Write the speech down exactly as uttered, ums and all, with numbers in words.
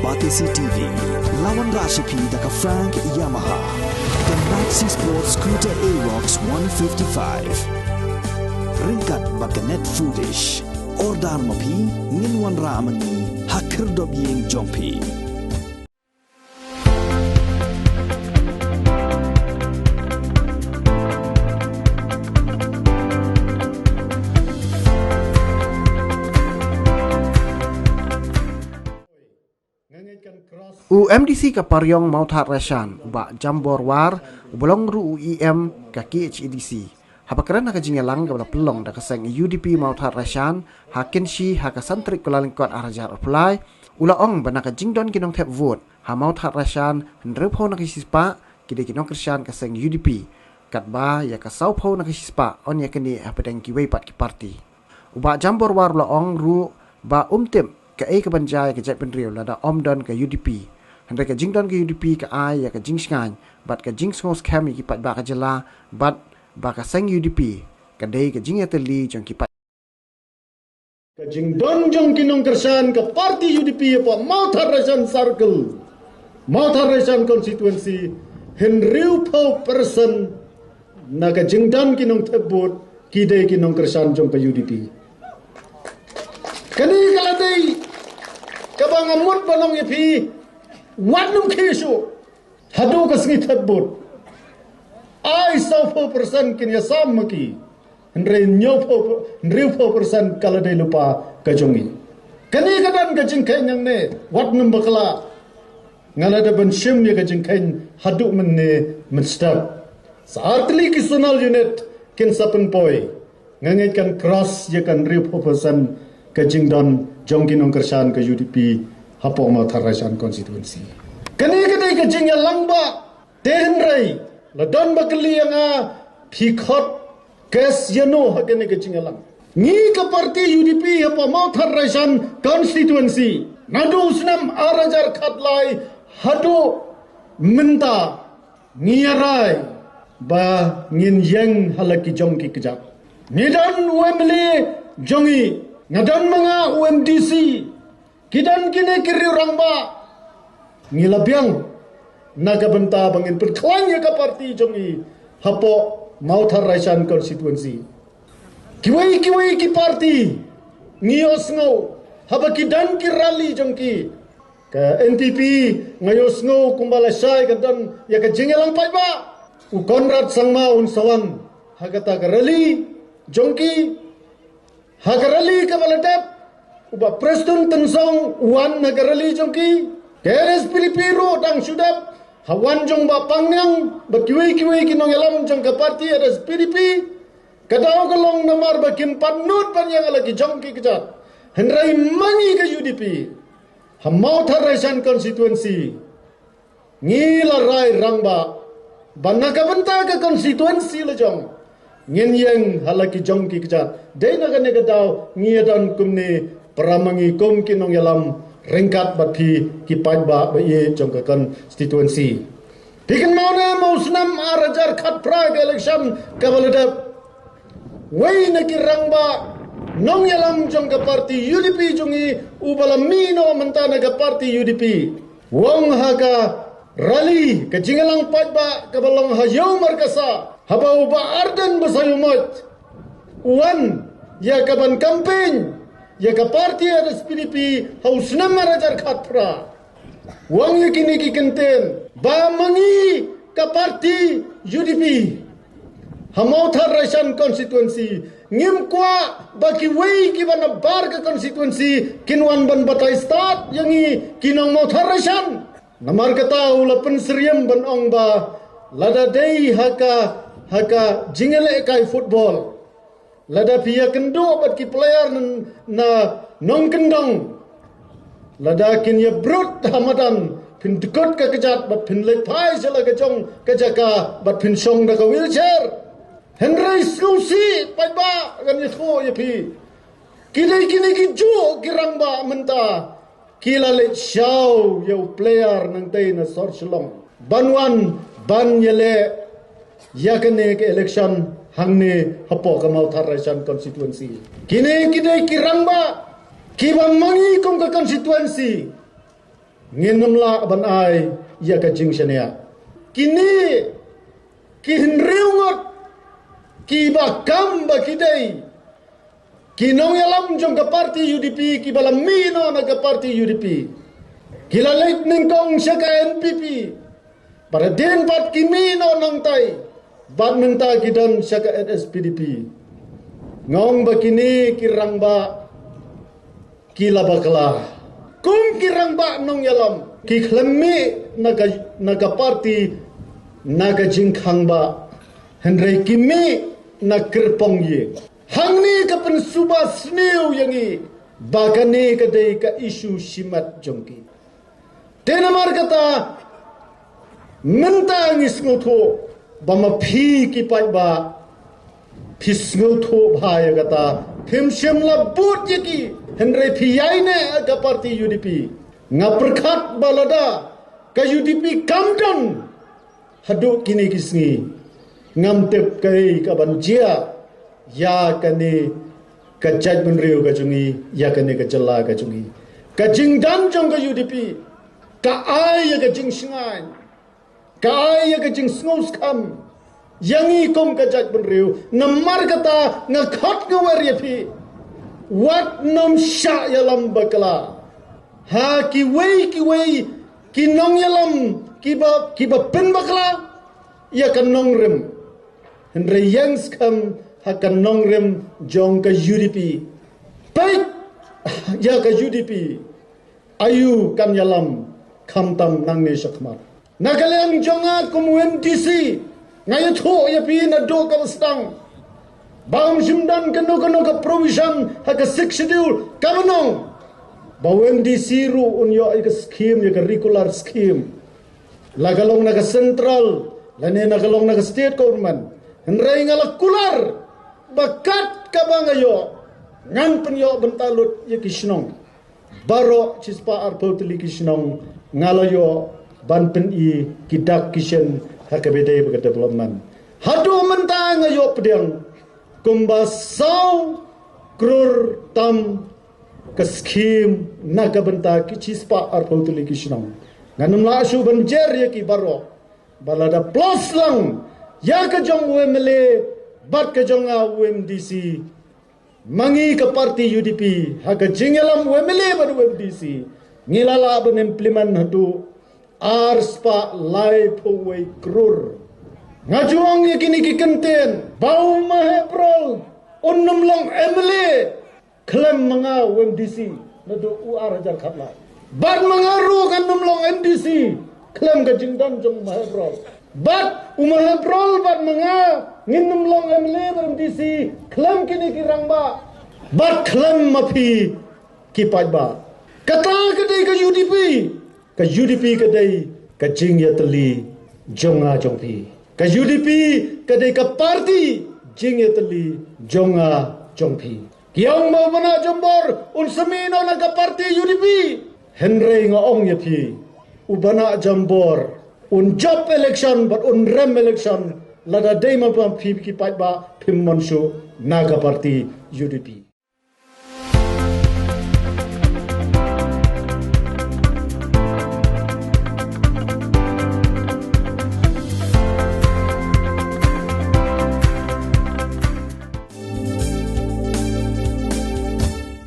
Batesi T V, la wanrah sha phi da ka Frank Yamaha, ka Maxi Sport Scooter Aerox one fifty-five. Ryngkat bad ka Net Foodish. Order ma phi, ngin wanrah ma ngi ha khyrdop ïing jong phi. U M D C ka Pariong Mawthadraishan, u Bah Jambor War, uba long ruh u E M ka K H A D C, haba kren ha ka jingïalang kaba la pynlong da ka seng U D P Mawthadraishan ha Kynshi ha ka san tarik Kyllalyngkot ar hajar arphew lai, u la ong ba na ka jingdon ki nongthep vote ha Mawthadraishan, hynriewphew na ka shispah ki dei ki nongkyrshan ka seng U D P, katba ïa ka sawphew na ka shispah yn ïa knieh hapdeng kiwei pat ki parti. U Bah Jambor War u la ong ruh ba um tip kaei kaban jia ïa ka jaitbynriew lada ym don ka U D P. Hynrei ka jingdon ka U D P ka ai ïa ka jingshngaiñ bad ka jingsngewskhem ïa ki paidbah ka jylla, bad ba ka seng U D P ka dei ka jingïatylli jong ki paid Ka jingdon jong ki nongkyrshan ka parti U D P hapoh Mawthadraishan Circle, Mawthadraishan Constituency, hynriewphew percent na ka jingdon ki nongthep vote ki dei ki nongkyrshan jong ka U D P. Kane ka la dei kaba nga mut ban ong ïa phi, wat nym khie shuh. Haduh ka sngi thep vote, ai sawphew percent kin ïasam ma ki, hynrei hynñiewphew, hynriewphew percent ka la dei lypa ka jong ngi. Kane ka don ka jingkheiñ hangne, wat nym bakla. Nga la dep ban shim ïa ka jingkheiñ haduh mynne mynstep. Sa ar tylli ki zonal unit kin sa pynpoi. Nga ngeit kan cross ïa ka hynriewphew percent ka jingdon jong ki nongkyrshan ka U D P hapoh Mawthadraishan constituency. Kane ka dei ka jingïalang ba, te hynrei la don ba kylli ïa nga, phi khot case ïano ha kane ka jingïalang. Ngi ka parti U D P hapoh Mawthadraishan constituency, naduh u snem ar hajar khatlai haduh mynta, ngi ïa rai ba ngin ïeng ha la ki jong ki kjat. Ngi don u M L A jong ngi, nga don ma nga u M D C, ki don kine ki riew rangbah. Ngi la biang na ka bynta ba ngin pynkhlaiñ ïa ka parti jong ngi hapoh Mawthadraishan constituency. Kiwei kiwei ki parti ngi ïohsngew haba ki don ki rally jong ki. Ka N P P, nga ïohsngew kumba lashai ka don ïa ka jingïalang paidbah. U Conrad Sangma un sa wan ha kata ka rally jong ki. Ha ka rally kaba la dep, u Bah Prestone Tynsong u wan ha ka rally jong ki. Ka H S P D P ruh dang shu dep ha wan jong Bah Pangniang bad kiwei kiwei ki nongïalam jong ka parti H S P D P. Ka daw ka long namar ba kim pat nud ban ïeng ha la ki jong ki kjat. Hynrei ma ngi ka U D P ha Mawthadraishan constituency, ngi la rai rangbah ba na ka bynta ka constituency la jong, ngin ïeng ha la ki jong ki kjat. Dei na kane ka daw ngi ïa don kumne para ma ngi kum ki nongïalam ryngkat bad phi ki paidbah ba ïeit jong ka constituency. Phi kynmaw ne em, ha u snem ar hajar khatphra ka election kaba la dep, wei na ki rangbah nongïalam jong ka parti U D P jong ngi, uba la mih noh mynta na ka parti U D P, u ong ha ka rally, ka jingïalang paidbah kaba long ha Ïew Markasa, haba u Bah Ardent Basaiawmoit u wan ïa kaban campaign ïa ka parti H S P D P ha u snem ar hajar khatphra. U ong ïa kine ki kyntien ba ma ngi ka parti U D P ha Mawthadraishan constituency, ngim kwah ba kiwei kiba na bar ka constituency kin wan ban batai stad ïa ngi ki nong Mawthadraishan. Namar kata u la pynsyriem ban ong ba lada dei ha ka, ha ka jingïalehkai football, lada phi ïakynduh bad ki player na, na nongkyndong, lada kin ïa brut ha madan, phin dkut ka kjat bad phin leit phai sha la ka jong ka jaka bad phin shong da ka wheelchair. Hynrei sngewsih paidbah, ngan ïathuh ïa phi, ki dei kine ki juh ki rangbah mynta ki la leit shaw ïa u player nangtei na sor Shillong ban wan ban ïaleh ïa kane ka election hangne hapoh ka Mawthadraishan constituency. Kine ki dei ki rangbah kiba ma ngi kum ka constituency Ngin ym lah ban ai ïa ka jingshaniah. Kine ki hynriew ngut kiba kam ba ki dei ki nongïalam jong ka parti U D P kiba la mih noh na ka parti U D P, ki la leit nyngkong sha ka N P P. Bad hadien pat ki mih noh nangtai, bad mynta ki don sha ka N S P D P. Nga ong ba kine ki rangbah ki la bakla. Kum ki rangbah nongïalam ki khlem mih na ka, na ka parti na ka jingkhang bah, hynrei ki mih na kyrpong ïing. Hangne ka pynsuba sniew ïa ngi ba kane ka dei ka issue shimet jong ki. Te namar kata mynta ngi sngewthuh ba ma phi ki paidbah phi sngewthuh bha ïa kata, phim shym la bud ïa ki, hynrei phi ïaineh ka parti U D P. Nga pyrkhat ba lada ka U D P kam don haduh kine ki sngi, ngam tip kaei kaban jia ïa kane ka jaitbynriew ka jong ngi, ïa kane ka jylla ka jong ngi. Ka jingdon jong ka U D P ka ai ïa ka jingshngaiñ, ka ai ïa ka jingsngewskhem ïa ngi kum ka jaitbynriew. Namar kata nga khot nga wer ïa phi, wat nym shah ïalam bakla ha kiwei kiwei ki nongïalam kiba, kiba pynbakla ïa ka nongrim, hynrei ïeng skhem ha ka nongrim jong ka U D P. Peit ïa ka U D P, aïu kan ïalam khamtam nangne shakhmat. Na ka liang jong nga kum u M D C, nga ïathuh ïa phi naduh kaba sdang ba ym shym don kano kano ka provision ha ka Sixth Schedule kaba ong ba u M D C ruh un ïoh ïa ka scheme, ïa ka regular scheme, la ka long na ka central lane na ka long na ka state government. Hynrei nga la kular ba kat kaba nga ïoh, ngan pynïoh bynta lut ïa ki shnong baroh shispah arphew tylli ki shnong. Nga la ïoh ban pyni ki dak ki shin ha kaba ïadei bad ka development. Haduh mynta nga ïoh pdiang kumba saw klur tam ka scheme na ka bynta ki shispah arphew tylli ki shnong. Ngan ym lah shuh ban jer ïa ki baroh. Ba lada plus lang ïa ka jong u M L A bad ka jong nga u M D C, ma ngi ka parti U D P ha ka jingïalam u M L A bad u M D C, ngi la lah ban implement haduh arspah laiphew wei klur. Nga ju ong ïa kine ki kyntien ba u Maheprol un nym long M L A khlem ma nga u M D C naduh u ar hajar khatlai. Bad ma nga ruh ngan nym long M D C khlem ka jingdon jong u Maheprol. Bad u Maheprol bad ma nga ngin nym long M L A bad M D C khlem kine ki rangbah. Bad khlem ma phi ki paidbah. Kata ka dei ka U D P. Ka U D P ka dei ka jingïatylli jong nga jong phi. Ka U D P ka dei ka parti jingïatylli jong nga jong phi. Ki ong ba u Bah Nah Jambor un sa mih noh na ka parti U D P. Hynrei nga ong ïa phi, u Bah Nah Jambor un jop election bad un rem election lada dei ma phi ki paidbah phim mon shuh na ka parti U D P.